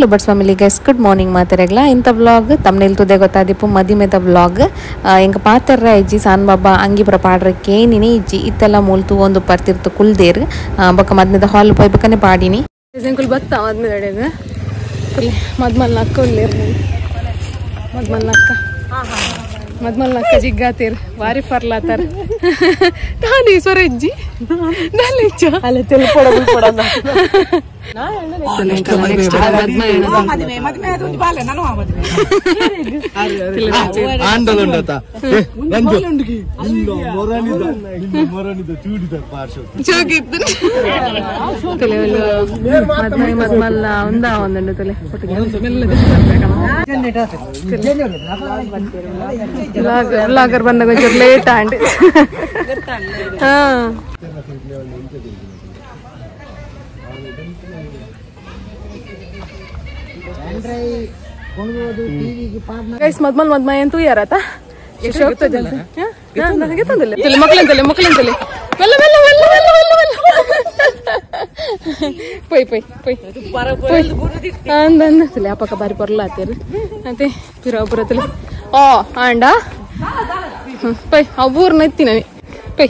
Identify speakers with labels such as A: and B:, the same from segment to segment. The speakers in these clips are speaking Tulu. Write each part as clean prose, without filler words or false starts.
A: Hello buds family guys, good morning ಮಾತಾಡಗ್ಲ. ಇಂಥ ವ್ಲಾಗ್ ತಮ್ಮನೇಲಿ ತುದೆ ಗೊತ್ತಾದಿಪ್ಪು ಮದಿಮೆದ ವ್ಲಾಗ್. ಎಂಕ ಪಾತೆರ್ರ ಇಜ್ಜಿ ಸಾನ್ ಬಾಬಾ ಅಂಗಿ ಪುರ ಪಾಡ್ರ ಕೇನಿನೇ ಇಜ್ಜಿ ಇತ್ತೆಲ್ಲ ಮೂಲ್ತು ಒಂದು ಪರ್ತಿರ್ತು ಕುಲ್ದೇರು ಬೊಕ್ಕ ಮದ್ಮೆದ ಹಾಲ್ ಪೋಯ್ಬೇಕನೆ ಪಾಡಿನಿ.
B: ಎಂಕುಲು ಬತ್ತ ಮದ್ಮೆ ದಡೆದು ಮದ್ಮಲ್ನ ಅಕ್ಕ ಉಲ್ಲೇರು ಮದ್ಮಲ್ನ ಅಕ್ಕ ಮದ್ಮಲ್ನ ಅಕ್ಕ ಜಿಗ್ಗಾತೀರ್ ವಾರಿ ಫರ್ಲಾತಾರ ತಾನೇ ಸ್ವರಜ್ಜಿ ನಾಲೆಚ್ಚ
C: ಅಲ್ಲ ತೆಲ್ಪೊಡ ಬುಲ್ಪೊಡ
B: ಮದ್ಮಲ್ಲ ಒಂದಾ ಒಂದುಂಡು ತಲೆ ಬ್ಲಾಗರ್ ಬಂದಾಗ ಒಂಚೂರು ಲೇಟ್ ಆಂಡ್ ಹಾ ಗೈಸ್ ಮದ್ಮಲ್ ಮದ್ಮಯ ಅಂತ ಯಾರತ ನನಗೆ ತಂದಿಲ್ಲ ಮಕ್ಕಳಂತಲೆ ಮಕ್ಕಳಂತಲೆ ಮೆಲ್ಲ ಮೆಲ್ಲ ಮೆಲ್ಲ ಮೆಲ್ಲ ಮೆಲ್ಲ ಮೆಲ್ಲ ಪೊಯ್ ಪೊಯ್ ಪೊಯ್ ಅಂದ ಅಂದ ಅಪ್ಪಕ್ಕ ಬಾರಿ ಪೊರ್ಲ ಆತೀರಿ ಅದೇ ಪಿರಾಪುರತಲೆ ಓ ಆಂಡ ಪೈ ಅವ್ವೂರ್ನ ಎತ್ತಿನ ಪೈ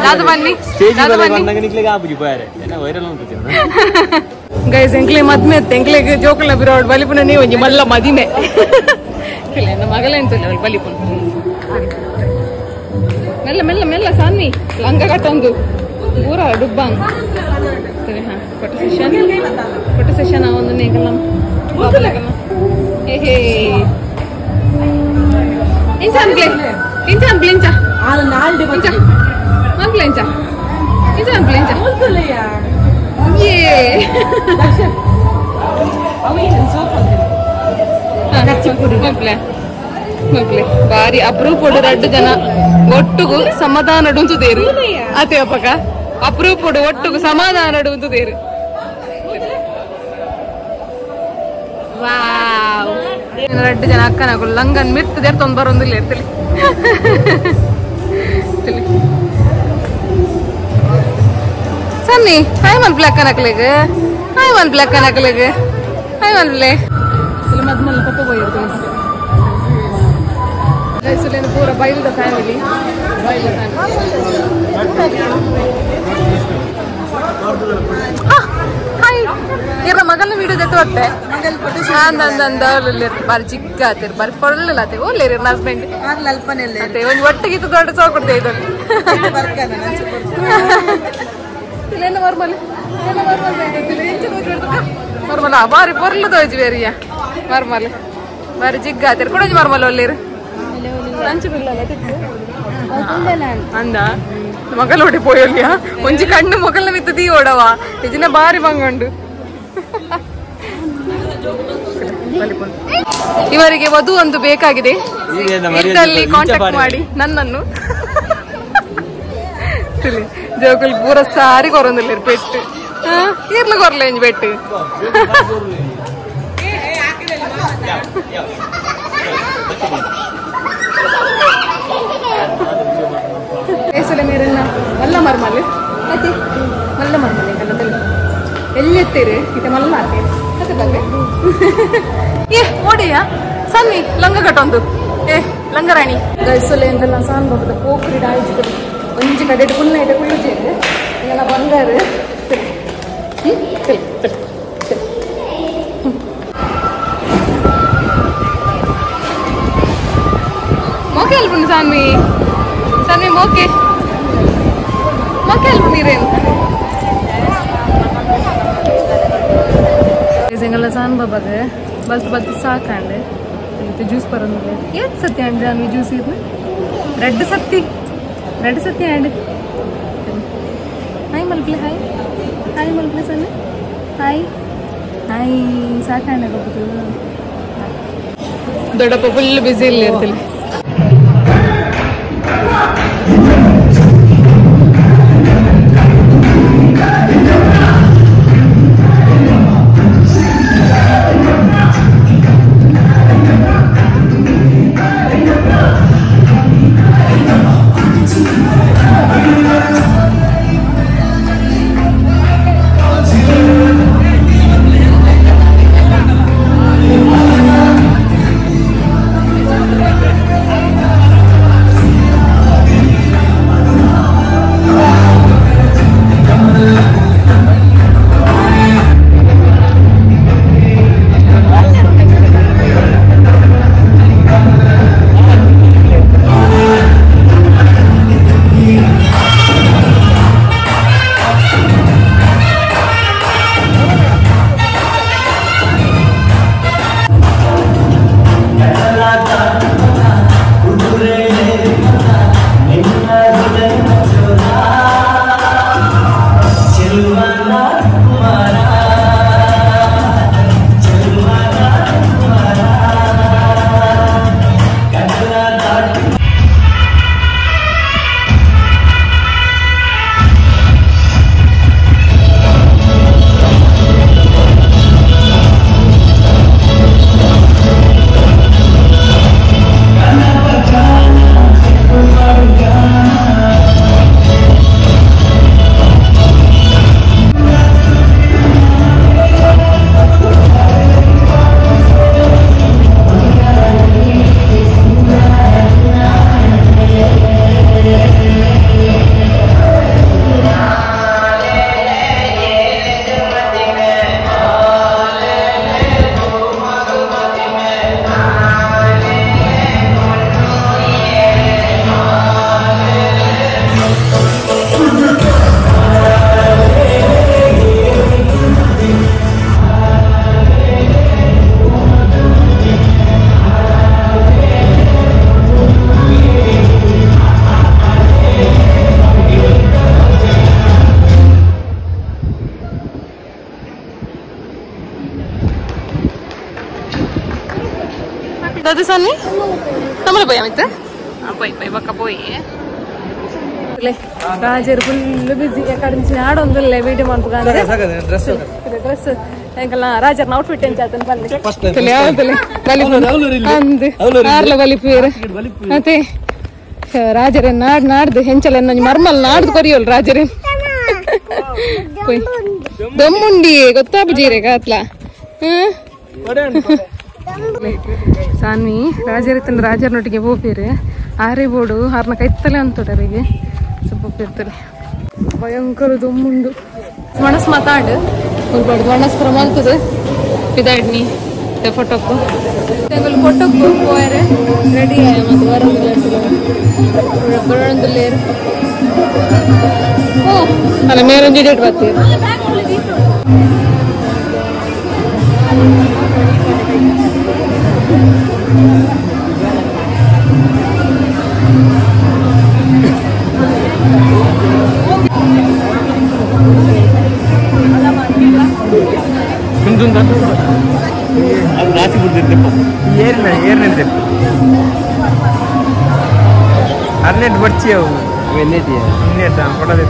B: ದಾದ ಬನ್ನಿ ಗೈಸ್ ಎಂಕ್ಲೆ ಮದ್ಮೆ ಎಂಕ್ಲೆಗ್ ಜೋಕುಲ ಬಿರೋಡ್ ಬಲಿಪುನ ನೀವು ಒಂಜಿ ಮಲ್ಲ ಮದಿಮೆ ಇಲ್ಲ ಮಗಲ ಎಂತಲ್ಲ ಅವಳು ಬಲಿಪುನ ಮೆಲ್ಲ ಮೆಲ್ಲ ಮೆಲ್ಲ ಸಾನ್ವಿ ಲಂಗ ಕಟ್ಟೊಂದು ಪೂರ ಡುಬ್ಬಾಂಗ್ ಸರಿ ಹಾ ಫೋಟೋ ಸೆಷನ್ ಫೋಟೋ ಸೆಷನ್ ಒಂದು ಎಂಕಲ್ಲ ಹೇ ಹೇ ಇಂಚ ಅನ್ಕ್ಲೆ ಇಂಚ ಅನ್ಕ್ಲೆ ಇಂಚ ಇಂಚ ಮನ್ಪ್ಲೆ ಇಂಚ ಇಂಚ ಅನ್ಪ್ಲೆ ಇಂಚ ಏ ಮನ್ಪ್ಲೆ ಮನ್ಪ್ಲೆ ಬಾರಿ ಅಪ್ರೂಪೊಡು ರಡ್ಡು ಜನ ಒಟ್ಟುಗು ಸಮಾಧಾನ ಉಂತುದೇರು ಅತೆ ಅಪ್ಪಕ ಅಪ್ರೂಪೊಡು ಒಟ್ಟುಗು ಸಮಾಧಾನ ಉಂತುದೇರು. ವಾವ್ ರಡ್ಡು ಜನ ಅಕ್ಕನ ಲಂಗನ್ ಮಿರ್ತು ದೇರ್ತೊಂದು ಬರೋದಿಲ್ಲ ಇರ್ತಲಿ ಸನ್ನಿ ಹಾಯ್ ಮನ್ಪ್ಲೆ ಅಕ್ಕನಕ್ಲೆಗ್ ಹಾಯ್ ಮನ್ಪ್ಲೆ ಅಕ್ಕನಕ್ಲೆಗ್ ಹಾಯ್ ಮನ್ಪ್ಲೆ ಮದ್ಮಲ್ಲ ಪಪ್ಪ ಪೋಯಿರ್ತು ಪೂರ ಬೈಲ್ದ ಫ್ಯಾಮಿಲಿ ಬೈಲ್ದ ಫ್ಯಾಮಿಲಿ. ಹಾಯ್ ಇರ ಮಗನ ವಿಡಿಯೋ ಜೊತೆ ಹೊಟ್ಟೆ ಅಂದ ಅಂದ ಅಂದ ಬಾರಿ ಚಿಕ್ಕ ಆತೀರಿ ಬಾರಿ ಪೊಳ್ಳೆಲ್ಲ ಆತೆ ಒಳ್ಳೆ ಹಸ್ಬೆಂಡ್ ಅತ್ತೆ ಒಂದು ಒಟ್ಟಿಗೆ ದೊಡ್ಡ ಸೋಕೊಡ್ತೇ ಇದಲ್ಲಿ ಮರ್ಮಲ್ ಮರ್ಮಲ ಬಾರಿ ಪೊರ್ಲು ತೋಜಿ ಬೇರಿಯ ಮರ್ಮಲ್ ಬಾರಿ ಜಿಗ್ಗ ಆತೀರಿ ಕೊಡೋಜಿ ಮರ್ಮಲ್ ಒಳ್ಳೇರು ಅಂದ ಮಗಲೋಡಿ ಪೋಯೊಲ್ಯ ಒಂಜಿ ಕಣ್ಣು ಮೊಗಲ್ನ ಮಿತ್ತು ದೀ ಓಡವ ಇಜಿನ ಬಾರಿ ಬಂಗಂಡು. ಇವರಿಗೆ ವಧು ಒಂದು ಬೇಕಾಗಿದೆ, ಇದ್ದಲ್ಲಿ ಕಾಂಟ್ಯಾಕ್ಟ್ ಮಾಡಿ ನನ್ನನ್ನು. ಜೋಕುಲ್ ಪೂರ ಸಾರಿ ಕೊರೊಂದಿಲ್ಲ ಪೆಟ್ಟು ಇರ್ಲು ಕೊರ್ಲೆ ಇಂಜಿ ಪೆಟ್ಟು. ಮೇರೆಲ್ಲ ಮಲ್ಲ ಮರ್ಮಲ್ ಅತ್ತೆ ಮಲ್ಲ ಮರ್ಮಲ್ ಕಲ್ಲದಲ್ಲಿ ಎಲ್ಲಿ ಎತ್ತೀರಿ ಇತ್ತೆ ಮಲ್ಲ ಆತೀರಿ ಅತ್ತೆ ಬಲ್ಲೆ ಏ ಓಡಿಯ ಸನ್ನಿ ಲಂಗ ಕಟ್ಟೊಂದು ಏ ಲಂಗರಾಣಿ ಗೈಸೊಲೆ ಎಂತೆಲ್ಲ ಸಾನ್ ಬಾಬದ ಪೋಕ್ರಿ ಡಾಯ್ಜಿ ಒಂಜಿ ಕಡೆ ಕುಲ್ಲ ಇಟ್ಟೆ ಕುಳ್ಳುಜೇರು ಎಲ್ಲ ಬಂಗಾರು ಹ್ಞೂ ತಿಳಿ ತಿಳಿ ತಿಳಿ ಮೋಕೆ ಅಲ್ಪುಂಡು ಸಾನ್ವಿ ಸಾನ್ವಿ ಮೋಕೆ ಮೋಕೆ ಅಲ್ಪುಂಡು ಎಂಗಲ್ಲ ಸಾನ್ ಬಾಬಾಗ ಬಲ್ತು ಬಲ್ತು ಸಾಕಂಡೆ ಜ್ಯೂಸ್ ಬರೋದಿಲ್ಲ ಏತ್ ಸತ್ಯ ಅಂಡ್ ನಾನು ಜ್ಯೂಸ್ ಇದ್ನ ರೆಡ್ ಸತ್ತಿ ರೆಡ್ ಸತ್ತಿ ಅಂಡ್ ಹಾಯ್ ಮಲ್ಪ್ಲೆ ಹಾಯ್ ಹಾಯ್ ಮಲ್ಪ್ಲೆ ಸಣ್ಣ ಹಾಯ್ Hi ಸಾಕಾಣ ದೊಡ್ಡಪ್ಪ ಫುಲ್ ಬಿಸಿ ಇಲ್ಲಿ ಇರ್ತಿಲ್ಲ. ದಾದಿ ಸನ್ನಿ ನಮ್ಮಲೆ ಪೋಯಾ ಮಿತ್ತ ಪೋಯ್ ಪೋಯ್ ಬಕ್ಕ ಪೋಯಿ ರಾಜರು ಫುಲ್ ಬಿಸಿ ಕಡಿಮೆ ಆಡೊಂದಿಲ್ಲ ವೀಡಿಯೋ ಮಾಡ್ಬೇಕಂದ್ರೆ ಡ್ರೆಸ್ ಎಂಕಲ್ಲ ರಾಜರ್ನ ಔಟ್ಫಿಟ್ ಎಂಚ ಆತನ ಬಲ್ಲಿ ಯಾವತ್ತಲೆ ಅಂದ್ ಆರ್ಲ ಬಲಿಪೇರು ಮತ್ತೆ ರಾಜರೇ ನಾಡ್ ನಾಡ್ದು ಹೆಂಚಲೆ ಮರ್ಮಲ್ ನಾಡ್ದು ಕೊರಿಯೋಲ್ ರಾಜರೇ ದಮ್ಮುಂಡಿ ಗೊತ್ತಾಬುಜೀರೆ ಕಾತ್ಲ. ಸಾನ್ವಿ ರಾಜರಿತನ ರಾಜರನೊಟ್ಟಿಗೆ ಹೋಗ್ತೀರಿ ಆರೆ ಬೋಡು ಆರ್ನ ಕೈತ್ತಲೆ ಅಂತೋಡರಿಗೆ ಸ್ವಲ್ಪ ಹೋಗ್ತಿರ್ತಾರೆ. ಭಯಂಕರ ದಮ್ಮುಂಡು ಮನಸ್ ಮಾತಾಡು ಹೋಗ್ಬಾರ್ದು ಮನಸ್ ಪ್ರಮಾಲ್ತದೆ ಪಿದಾಡ್ನಿ ಫೋಟೋಕ್ಕು ಫೋಟೋಕ್ಕು ಹೋಯರೆ ರೆಡಿ ಆಯ ಮತ್ತು ಬರೋಂದಿಲ್ಲ. ಓ ಅಲ್ಲ ಮೇರೊಂದು ಡೇಟ್ ಬರ್ತೀರಿ.
C: ಅದು ರಾಸಿ ಬಿಡ್ತಿರ್ತಿಪ್ಪ ಏರ್ನ ಏರ್ನ ಅರ್ನೆಟ್ ಬರ್ಚಿ ಅವು ಇನ್ನೇಟ ಕೊಡೋದು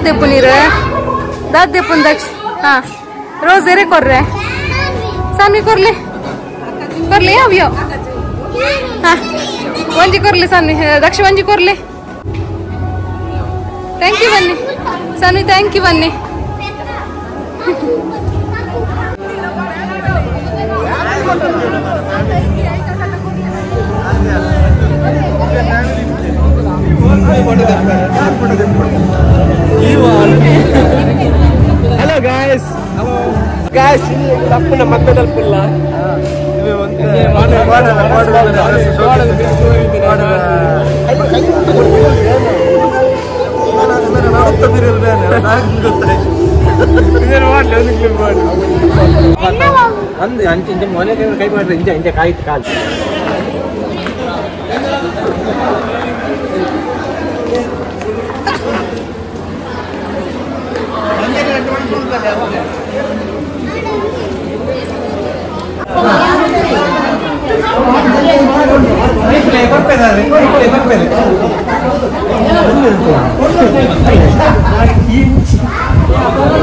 B: ದಾದ್ದೆಪ್ಪು ನೀರು ದಾದ್ದೆಪ್ಪು ದಕ್ಷ ಹಾ ರೋಸ್ ಏರೆ ಕೊರ್ರೆ ಸಾನ್ವಿ ಕೊರ್ಲಿ ಕೊರ್ಲಿ ಅವ್ಯೋ ಹಾ ಒಂಜಿ ಕೊರ್ಲಿ ಸಾನ್ವಿ ದಕ್ಷ ಒಂಜಿ ಕೊರ್ಲಿ thank you ಬನ್ನಿ ಸಾನ್ವಿ thank you ಬನ್ನಿ
C: Hello guys. Hello. Guys, ತಪ್ಪುನ ಮಕ್ಕದಲ್ಲಿ ಪುಲ್ಲ. ಕೈ ಮಾಡ್ರೆ ಇಂಜ ಇಂಜ ಕಾಯ್ತು ಕಾಲು.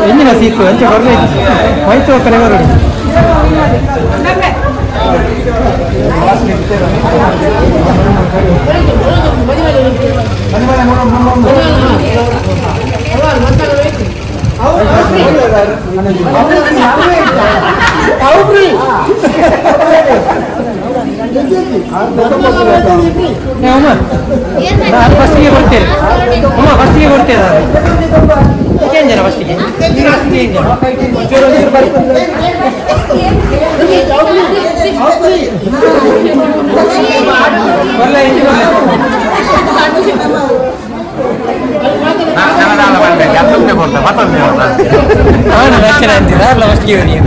C: ಎಂಜಿನ ಸೀತು ಅಂಚೆ ಬರಲೇ ಹೋಯ್ತು ಕಡೆ ಬರೋದು. ನಾನು ಫಸ್ಟಿಗೆ ಕೊಡ್ತೇನೆ ಅಮ್ಮ, ಫಸ್ಟಿಗೆ ಕೊಡ್ತೇನೆ ನಾನು. ಏನು ಜನ ಫಸ್ಟಿಗೆ ಅಂತೀರಾ ಫಸ್ಟಿಗೆ ನೀವು?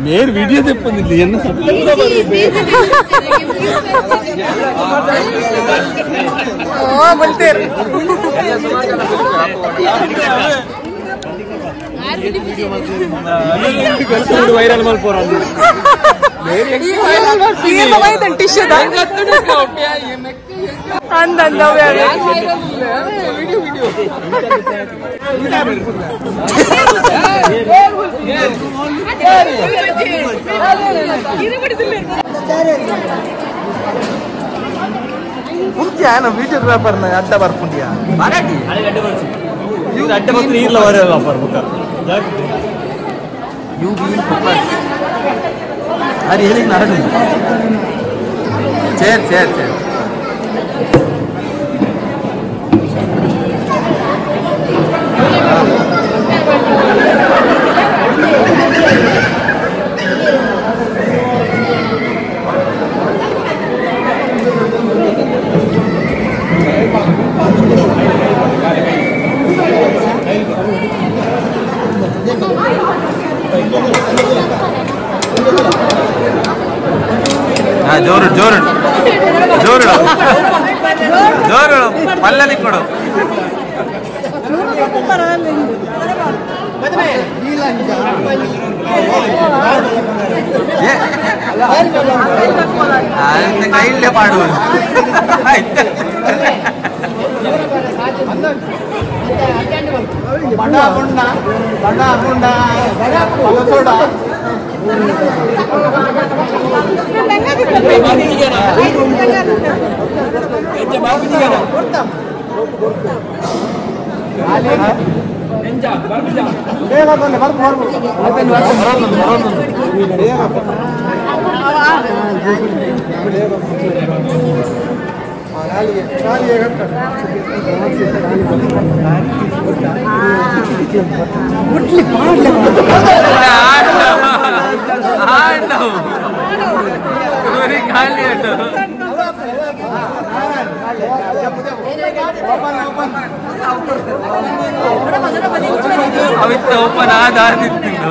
D: ಮೇರ್ ವಿಡಿಯೋ ತೆಪ್ಪಂದಿಲ್ಲ ಎನ್ನ
B: ಬಲ್ತೇರು
C: ವೈರಲ್ ಮಲ್ಪೋರ
B: ಅಂದ
D: ವಿಡಿಯೋಗ್ರಾಫರ್ ಅಡ್ಡ ಬರ್ಪುಂಡಿಯಾ
C: ಅಡ್ಡ ಬರ್ತೀನಿ ಇಲ್ಲ ಬರಲ್ಲ ಬುಕ್ಕ
D: you B ಅದು ಹೇಳಿ ನಡೆದು ಸರಿ ಸರಿ ಸರಿ ಜೋರು ಜೋರು ಜೋರು ಜೋರು ಪಲ್ಲಲಿ ಕೊಡು. ಕೈಲೇ ಪಾಡುವುದು ಅವಿತ್ತ ಓಪನ್ ಆದ ಆದಿತ್ತು.